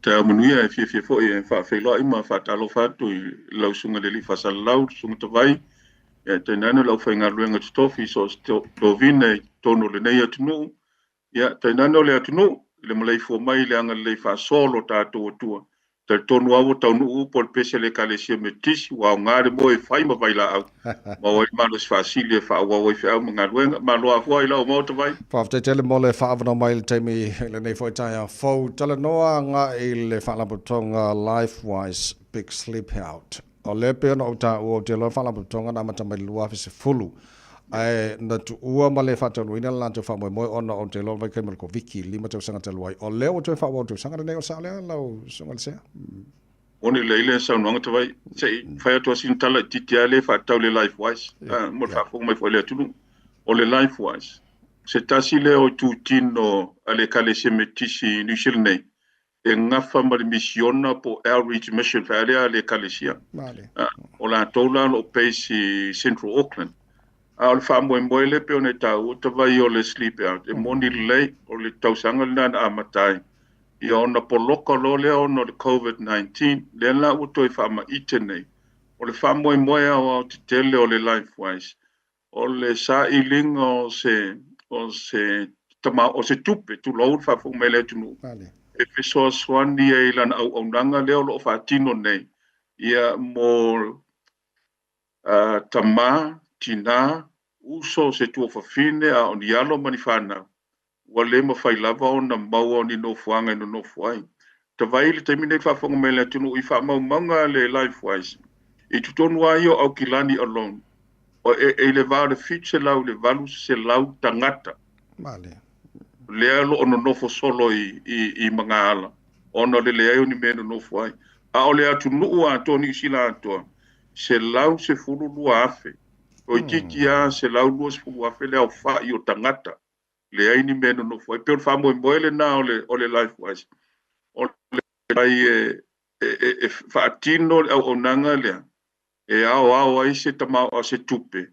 Taeao manuia, e fiafia foi e faafeiloai ma faatalofa atu i lau susuga i le alii faasalalau, le susuga Tavai, ia tainane le aufaigaluega totofi i so o se tovina i totonu o lenei atunuu, ia tainane o le atunuu i le maleifua mai i le agalelei faasoa o lo tatou Atua. Talitonu lava ua taunuu upu o le pese a le Ekalesia Metotisi, ua aoga le moe e fai ma vailaau, maua ai le malosi faasili e faaauau ai feau ma galuega. Malo afua i lau Maota Vai. Faafetai tele mo le faaavanoa mai i le taimi i lenei foi taeao fou. Talanoa agai i le Faalapotopotoga Lifewise Big Sleep Out. O lea pei ona ou taua, ou te iloa le Faalapotopotoga na amata mai i le 2010, ae na tuua ma le faataunuuina le latou faamoemoe ona ou te iloa o le vaitaimi o le Koviti, 5 tausaga talu ai. O lea ua toe faaauau tausaga lenei, o le sao lea lau Susuga i le Sea? Moni lelei le saunoaga Tavai, se i fai atu lava sina tala itiiti lava lea e faatatau i le Lifewise, mo le faafofoga mai foi a le atunuu. O le Lifewise, se tasi lea o itutino a le Ekalesia Metotisi i Niu Sila nei, e gafa ma le misiona po o outreach mission fai lea a le Ekalesia. O latou la o lo o base i Central Auckland. A o le faamoemoe lea pei ona e taua Tavai o le Sleep Out, e moni lelei, o le tausaga lena na amata ai. Ia ona poloka loa lea ona o le COVID-19, lea la ua toe faamaite nei. O le faamoemoe aoaotetele o le Lifewise, o le sailiga o se, o se tama, o se tupe, tulou le faafofoga mai a le atunuu, e fesoasoani ai i lana auaunaga lea o lo o faatino nei, ia mo tama, tina, uso, se tuafafine, a o ni alo ma ni fanau, ua le mafai lava ona maua o ni nofoaga e nonofo ai. Tavai i le taimi nei faafofoga mai le atunuu i faamaumauga a le Lifewise, i totonu lava ia o Aukilani alone, o e, e i le va o le 700 i le 800 tagata lea o lo o nonofo solo i magaala ona o le leai o ni mea e nonofo ai. A o le atunuu atoa, Niu Sila atoa, 112,000, toeitiiti lava 120,000 le aofai o tagata leai ni mea e nonofo ai. E pei o le faamoemoe lena o le Lifewise, o le ai e faatino le auaunaga lea, e aoao ai se tamaoa se tupe,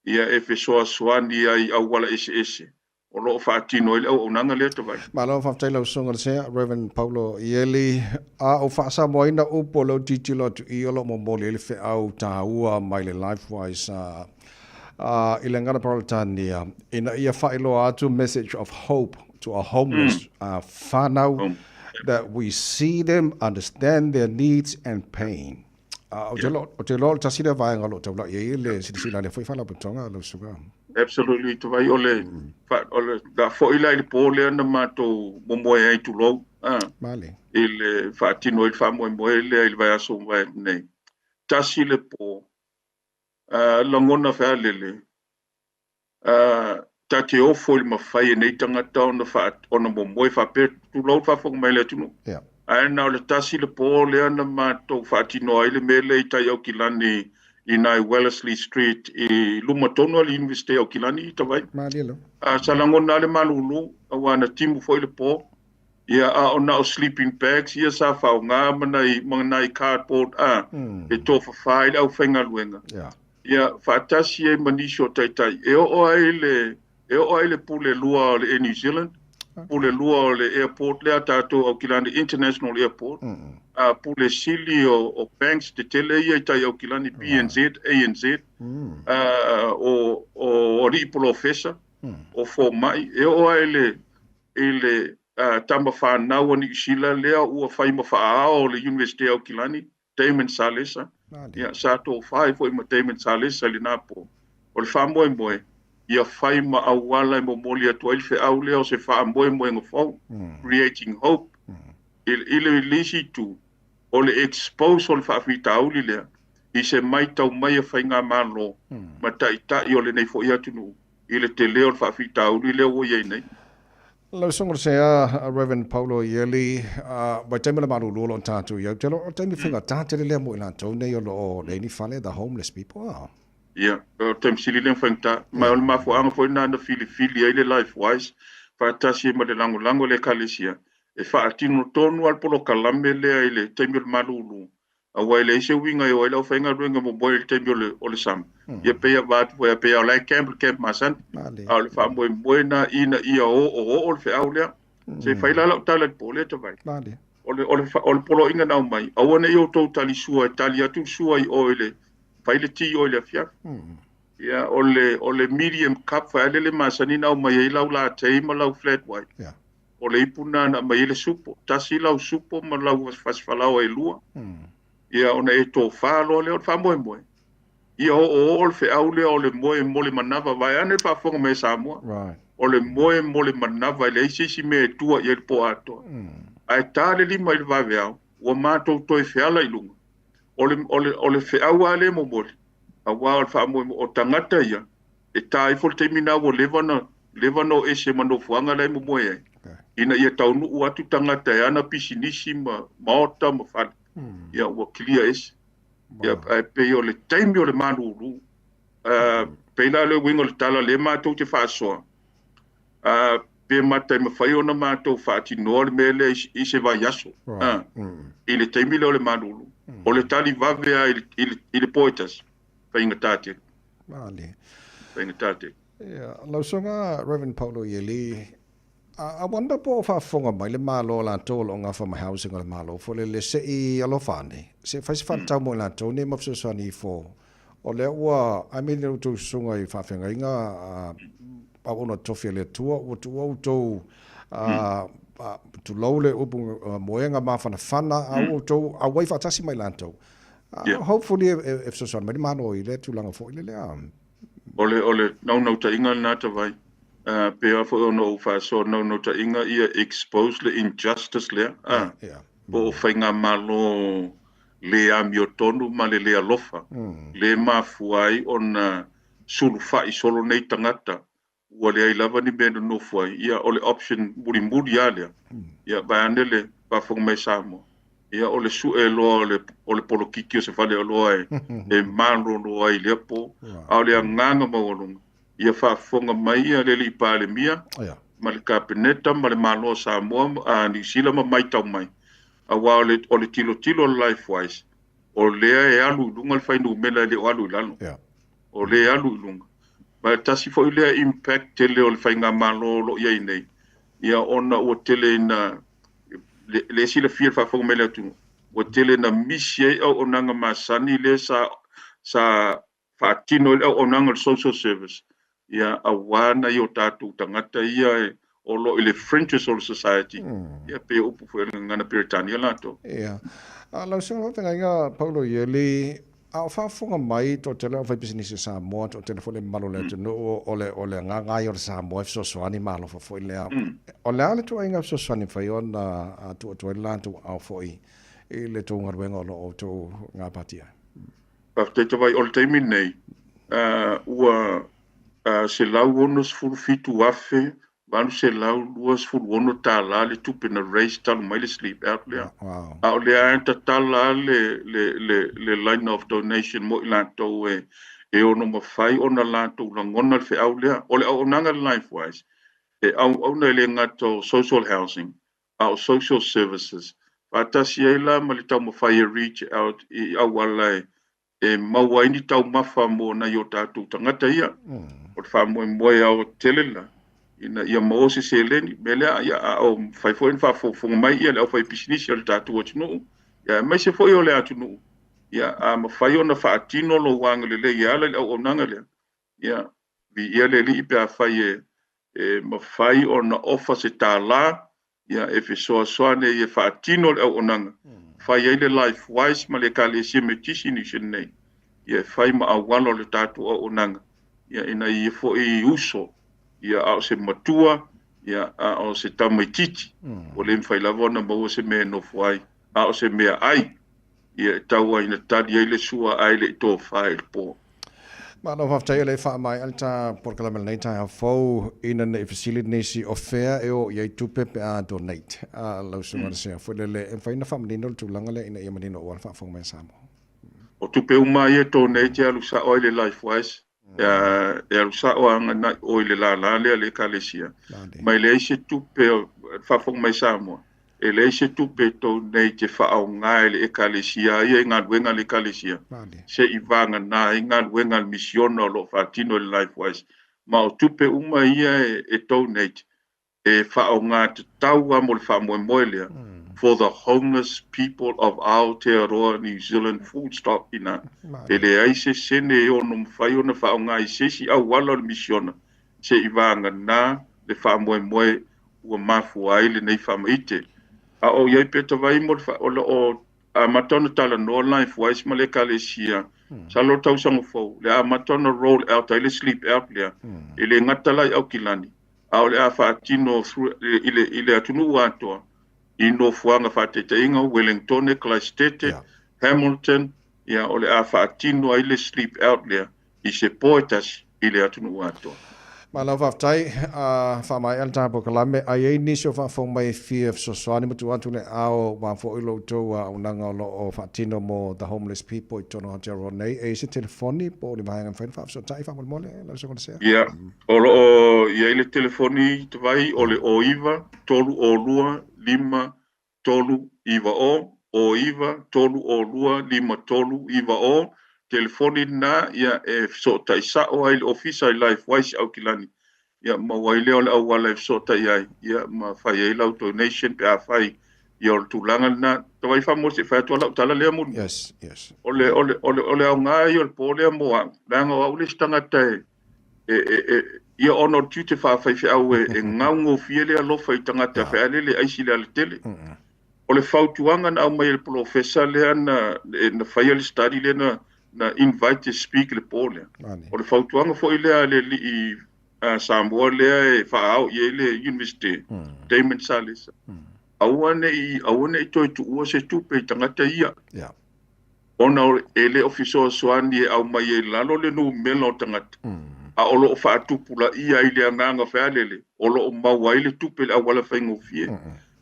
ia e fesoasoani ai i auala eseese o lo o faatino ai le auaunaga lea Tavai. Malo faafetai lau susuga i le Sea, Rev. Paulo Ieli. A o faasamoaina upu o lea ou tilotilo atu i o lo o momoli ai le feau taua mai le Lifewise i le gagana Peretania ina ia faailoa atu message of hope to our homeless whanau that we see them, understand their needs and pain. Ou te iloa, ou te iloa o le tasi lea vaega o lo o taulai ai le silasila a lea foi Faalapotopotoga lau Susuga. Absolutely, Tavai, o le, o le a foi la i le po lea na matou momoe ai, tulou, i le faatino ai le faamoemoe lea i le vaiaso ua mavae atu nei. Tasi le po, lagona fealele, ta te ofo i le mafai e nei tagata ona ona momoe faapea, tulou le faafofoga mai a le atunuu. Ae na o le tasi le po lea na matou faatino ai le mea lea i tai Aukilani i nai Wellesley Street i luma tonu o le Universite o Aukilani i Tavai. Sa lagona lava le malulu aua na timu foi le po. Ia, a o na o sleeping bags ia sa faaaoga ma nai cardboard e tofafa ai le aufaigaluega. Ia, faatasi ai ma nisi o taitai. E oo ai le pule lua o le Air New Zealand, pule lua o le airport lea tatou Aukilani International Airport, pule sili o banks tetele ia i tai Aukilani, BNZ, ANZ, o alii polofesa, o fomai, e oo ai i le tama fanau a Niu Sila lea ua fai ma faaao o le Universite o Aukilani, Damon Salesa. Ia, sa tofa ai foi ma Damon Salesa i lena po. O le faamoemoe, ia fai ma auala e momoli atu ai le feau lea o se faamoemoega fou, creating hope. I le isi itu, o le expose o le faafitauli lea, i se maitau mai a faigamalo ma taitai o lenei foi atunuu i le tele o le faafitauli lea ua i ai nei. Lau Susuga i le Sea, Reverend Paulo Ieli, vaitaimi o le malulu o lo o tatou i ai, ou te iloa o le taimi faigata tele lea mo i latou nei o lo o leai ni fale, the homeless people. Ia, o le taimi sili lea ona faigata. Ma o le mafuaaga foi lena na filifili ai le Lifewise faatasi ai ma le lagolago a le Ekalesia e faatino tonu lava le polokalame lea i le taimi o le malulu. Aua e leai se uiga e o ai le aufaigaluega momoe i le taimi o le sama. Ia pei e avatu foi pei o la e camp le camp masani. A o le faamoemoe na ina ia oo oo le feau lea. Se i fai la lau tala i le po lea Tavai. O le poloaiga na aumai, aua ne i outou talisua e tali atu le sua i o i le fai le ti o i le afiafi. Ia, o le medium cup foi lele masani na aumai ai lau latte ma lau flat white. O le ipu lena na aumai ai le supo. Tasi lau supo ma lau fasifalaoa e lua. Ia, ona e tofā loa lea o le faamoemoe. Ia oo oo le feau lea o le moe mo le manava vaeane le faafofoga mai a Samoa. O le moe mo le manava e leai se isi mea e tua i ai le po atoa. Ae ta le 5 i le vaveao, ua matou toe feala i luga. O le feau lava lea e momoli, aua o le faamoemoe, o tagata ia, e ta ifo le taimi lena ua leva na o ese ma nofoaga la e momoe ai. Ina ia taunuu atu tagata e ana pisinisi ma maota ma fale. Ia ua clear ese. Ia, ae pei o le taimi o le malulu. Pei la le uiga o le tala lea matou te faasoa. Pe mata e mafai ona matou faatinoa le mea lea i se vaiaso. I le taimi lea o le malulu. O le tali vave lava i le po e tasi. Faigata tele. Male. Faigata tele. Ia, lau susuga Reverend Paulo Ieli, I wonder po o faafofoga mai le Malo latou o lo o gafa ma housing o le Malo foi lele se i alofa ane, se i fai se faatatau mo i latou nei ma fesoasoani ifo. O lea ua, I mean, le tou susuga i faafeagaiga auauna tofi a le Atua, ua tuua outou, tulou le upu, moega mafanafana, a ua outou auai faatasi ma i latou. Hopefully e fesoasoani mai le Malo i lea tulaga foi lele. O le naunautaiga lena tavai. Pe a foi ona ou faasoa naunautaiga ia expose le injustice lea. Po o faigamalo le amiotonu ma le le alofa. Le mafua ai ona sulufai solo nei tagata ua leai lava ni mea e nonofo ai. Ia, o le option mulimuli lava lea. Ia, vaeane le faafofoga mai Samoa. Ia, o le sue loa o le polokiki o se faleoloa e malolo ai i lea po. A o le agaga maualuga, ia faafofoga mai ia le alii Palemia ma le Kapeneta ma le Malo o Samoa, Niu Sila ma maitau mai. Aua o le tilotilo o le LifeWise, o lea e alu i luga le fuainumera e le o alu i lalo. O lea e alu i luga. Ma e tasi foi lea impact tele o le faigamalo o lo o i ai nei. Ia, ona ua tele ina le silafia le faafofoga mai le atunuu, ua tele na misi ai auaunaga masani lea sa faatino ai le auaunaga o le social service. Ia, aua nai o tatou tagata ia o lo o i le fringes o le society. Ia, pe upu foi o le gagana Peretania latou. Ia. Lau susuga faafeagaiga Paulo Ieli, a o faafofoga mai toatele o faipisinisi o Samoa, toatele foi le mamalu o le atunuu, o le agaga ai o le Samoa e fesoasoani ma alofa foi lea. O le a le ituaiga fesoasoani mafai ona tuu atu ai le latou aao foi i le tou galuega o lo o outou gapatia ai? Faafetai tavai. O le taimi nei, ua $167,826 le tupe na raise talu mai le sleep out lea. A o lea e tatala le line of donation mo i latou e ono mafai ona latou lagona le feau lea. O le auaunaga le LifeWise, e auauna e le gata o social housing, a o social services. Faatasi ai la ma le taumafai e reach out i auala e maua ai ni taumafa mo nai o tatou tagata ia. O le faamoemoe aoatetele la, ina ia maua se seleni. Mea lea, ia, a o mafai foi ona faafogafoga mai ia le aufaipisinisi o le tatou atunuu, ia, aemaise foi o le atunuu, ia, a mafai ona faatino lou agalelei e ala i le auaunaga lea, ia, viia le Alii pe afai e mafai ona ofa se tālā, ia, e fesoasoani ai e faatino le auaunaga. Fai ai le LifeWise ma le Ekalesia Metotisi i Niu Sila nei, ia e fai ma auala o le tatou auaunaga, ia, ina ia foi uso, ia, a o se matua, ia, a o se tamaitiiti, ua le mafai lava ona maua se mea e nofo ai, a o se mea ai, ia e tau ai na tali ai le sua ae le i tofa i le po. Malo faafetai o le faamaea le ta polokalame lenei taeao fou ina ne i fesili nisi o fea e o i ai tupe pe a donate. Lau susuga le sea foi lele e mafai ona faamanino le tulaga lea ina ia manino aua le faafofoga mai a Samoa. O tupe uma ia e donate e alu sao ai le LifeWise, e alu sao agai o i le lala lea le Ekalesia. Ma e leai se tupe o faafofoga mai Samoa, e leai se tupe e donate e faaaoga e le Ekalesia ia i galuega a le Ekalesia, se i vagana ai galuega a le misiona o lo o faatino e le LifeWise. Ma o tupe uma ia e donate, e faaaoga tatau lava mo le faamoemoe lea, for the homeless people of Aotearoa New Zealand full stop ina. E leai se sene e ono mafai ona faaaoga i se isi auala o le misiona se'i vagana le faamoemoe ua mafua ai lenei faamaite. A o i ai pea tavai mo le o lo o amata ona talanoa Lifewise ma le Ekalesia, masalo o le tausaga fou, le amata ona roll out ai le sleep out lea, e le gata la i Aukilani, a o le a faatino i le, i le atunuu atoa i nofoaga faataitaiga Wellingtone, Christchurch, Hamilton, ia, o le a faatino ai le sleep out lea i se po e tasi i le atunuu atoa. Malo faafetai, a faamaea le ta polokalame, a i ai nisi o faafofoga mai e fia fesoasoani ma tuu atu le ao aua foi lo outou auaunaga o lo o faatino mo The Homeless People i totonu o Aotearoa nei, e i ai se telefoni po o ni vaega e mafai ona faafesootai faamolemole lau Susuga Lasea? Ia, o lo o i ai le telefoni tavai o le 09 302 5 3 9 o, 09 302 5 3 9 o, telefoni lena ia e fesootai sa'o ai le ofisa i Lifewise i Aukilani, ia maua ai lea o le auala e fesootai ai ia ma fai ai lau donation pe afai ia o le tulaga lena. Tawai faamoa se i fai atu lava lau tala lea mulimuli. Yes, yes. O le, o le, o le, o le aoga ia o le po lea mo au, leaga o au le isi tagata e, e, e, e ia ona o le tiute faafaifeau e, e gaugofie le alofa i tagata yeah. fealele aisi le alatele. O le fautuaga na aumai e le polofesa lea na, e, na faia le study lea na, na invite to speak le po lea. O le fautuaga foi lea a le alii uh, Samoa lea e faaao i ai le University, mm. Damon Salesa. Mm. Aua ne i, aua ne i toe tuua se tupe i tagata ia. Yeah. Ona e le o fesoasoani e aumai ai i lalo le numera o tagata, a o lo o faatupulaia ai le agaga fealele o lo o maua ai le tupe i le auala faigofie.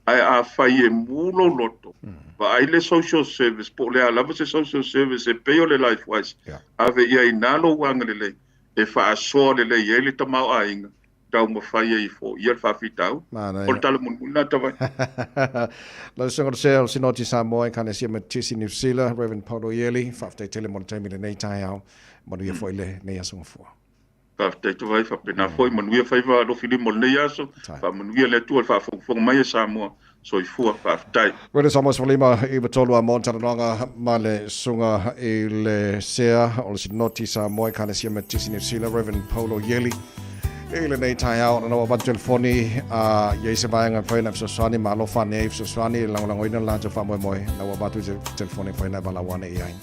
Ae afai e mu lou loto, vaai le social service po o le a lava se social service e pei o le Lifewise, ave i ai ina lou agalelei e faasoa lelei ai le tamaoaiga taumafai ai e foia le faafitauli. O le tala mulimuli lena Tavai. Lau Susuga o le Sea o le Sinoti Samoa, Ekalesia Metotisi Niu Sila, Rev. Paulo Ieli, faafetai tele mo le taimi i lenei taeao. Manuia foi lenei aso gafua. Faafetai Tavai, faapena foi, manuia faiva alofilima o lenei aso, faamanuia le Atua i le faafogafoga mai a Samoa. Soifua, faafetai. Radio Samoa 15 9 3 a mo talanoaga ma le susuga i le Sea o le Sinoti Samoa Ekalesia Metotisi Niu Sila Reverend Paulo Ieli i lenei taeao ona ua avatu telefoni a i ai se vaega e mafai ona fesoasoani ma alofa ane ai fesoasoani e lagolagoina le latou faamoemoe na ua avatu i se telefoni e mafai ona e valaau ane i ai.